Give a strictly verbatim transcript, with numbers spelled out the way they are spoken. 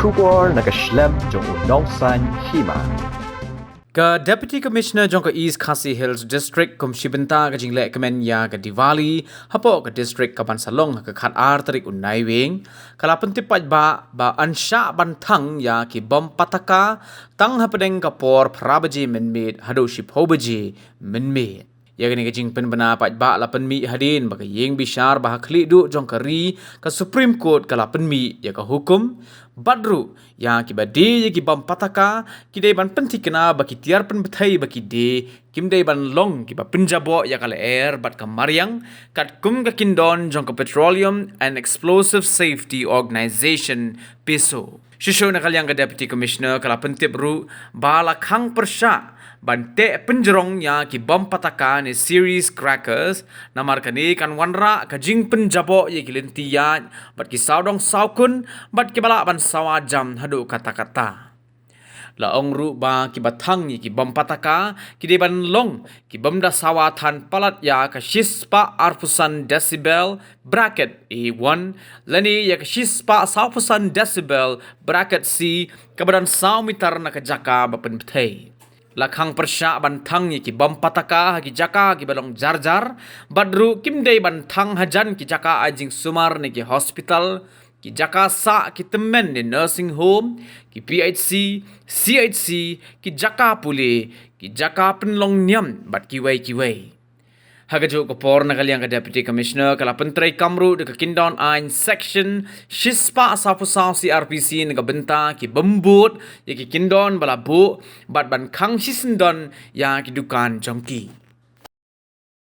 Khubor na ka shlem jong u nongsaiñ hima. Ka Deputy Commissioner jong ka East Khasi Hills District kum shi bynta ka jingleh kmen ïa ka Diwali hapoh ka district kaban sa long ha ka khatar tarik u Naiwieng, ka la pyntip paidbah ba yn shah ban thang ïa ki bom pataka tang hapdeng ka por phra baje mynmiet haduh shiphew baje mynmiet. Ïa kane ka jingpynbna paidbah la pynmih hadien ba ka ïing bishar ba ha khlieh duh jong ka ri, ka Supreme Court, ka la pynmih ïa ka hukum. Bad ruh ïa kiba die ïa ki bom pataka ki dei ban pynthikna ba ki tiar pynbthei ba ki die kim dei ban long kiba pynjaboh ïa ka lyer bad ka mariang, katkum ka kyndon jong ka Petroleum and Explosive Safety Organisation, PESO. Shuh shuh na ka liang ka Deputy Commissioner ka la pyntip ruh ba la khang pyrshah ban teh pynjrong ïa ki bom pataka ne series crackers, namar kane kan wanrah ka jingpynjaboh ïa ki lynti ïaid bad ki sawdong sawkun bad kiba lah ban sawa jam haduh katta katta. La ong ruh ba kiba thang ïa ki bom pataka ki dei ban long ki bym da sawa than palat ïa ka shispah arphew san decibel bracket A one lane ïa ka shispah sawphew san decibel bracket C, kaba don saw mitar na ka jaka ba pynbthei. La khang pyrshah ban thang ïa ki bom pataka ha ki jaka kiba long jar jar, bad ruh kim dei ban thang hajan ki jaka ai jingsumar ne ki hospital, ki jaka sah ki tymmen ne nursing home, ki P H C, C H C, ki jaka pule, ki jaka pynlong niam bad kiwei kiwei. Ha kajuh ka por na ka liang ka Deputy Commissioner ka la pyntreikam ruh da ka kyndon aiñ section shispah sawphew saw C R P C na ka bynta ki bym bud ïa ki kyndon ba la buh bad ban khang shisyndon ïa ki dukan jong ki.